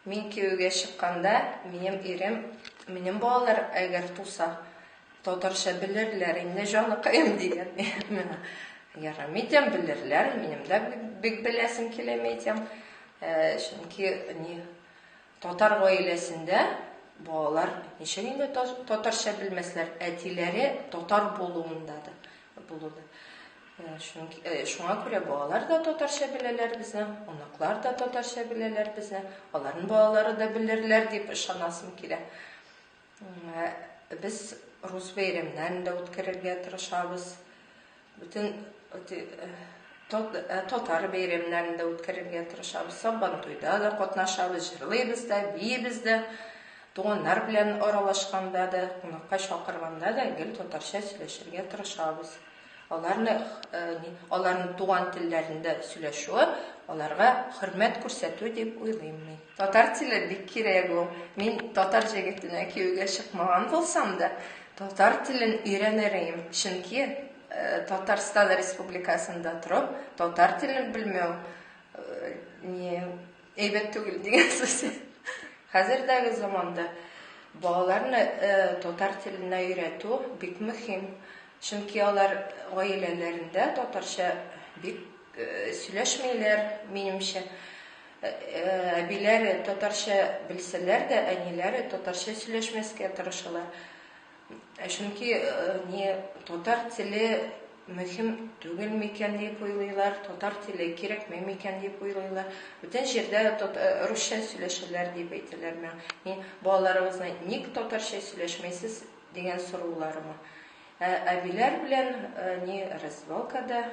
Мин кияүгә чыкканда, минем ирем, минем балалар әгәр туса, татарча белерләр инде, җаныкаем, дигән миңа. Ярар, әйтәм, белерләр, минем дә бик беләсем килә, әйтәм. Чөнки ни татар гаиләсендә балалар ничек инде татарча белмәсләр, әтиләре татар булуында да булуда. Чөнки шуңа күрә балалар да татарча беләләр безнең, оныклар да татарча беләләр безнең, аларның балалары да белерләр дип ышанасым килә. Без рус бәйрәмнәрен дә үткәрергә тырышабыз. Бөтен татар бәйрәмнәрен дә үткәрергә тырышабыз. Сабантуйда да катнашабыз, җырлыйбыз да, биибез дә. Туганнар белән аралашканда да, кунакка чакырганда да гел татарча сөйләшергә тырышабыз. Аларны, аларның туган телләрендә сөйләшүе аларга хөрмәт күрсәтү дип уйлыйм мин. Татар теле бик кирәк ул. Мин татар җегетенә кияүгә чыкмаган булсам да, татар телен өйрәнер идем. Чөнки Татарстан Республикасында торып, татар телен белмәү ни әйбәт түгел дигән сүз. Хәзердәге заманда балаларны татар теленә өйрәтү бик мөһим. Чөнки алар гаиләләрендә татарча бик сөйләшмиләр, минемчә. Әбиләре татарча белсәләр дә, әниләре татарча сөйләшмәскә тырышалар. Чөнки ни татар теле мөһим түгел микән дип уйлыйлар, татар теле кирәкми микән дип уйлыйлар. Бүтән җирдә русча сөйләшәләр дип әйтәләр миңа. Ни балаларыгызны ник татарча сөйләшмисез дигән сорауларыма. Ә әбиләр белән ни развалкада,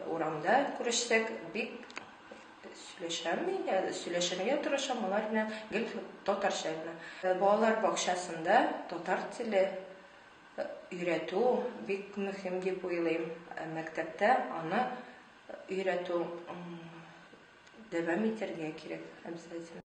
урамда күрешсәк, бик сөйләшәм мин, сөйләшергә тырышам, алар белән гел татарча гына. Балалар бакчасында татар теле өйрәтү бик мөһим дип уйлыйм. Мәктәптә аны өйрәтү дәвам итәргә кирәк обязательно.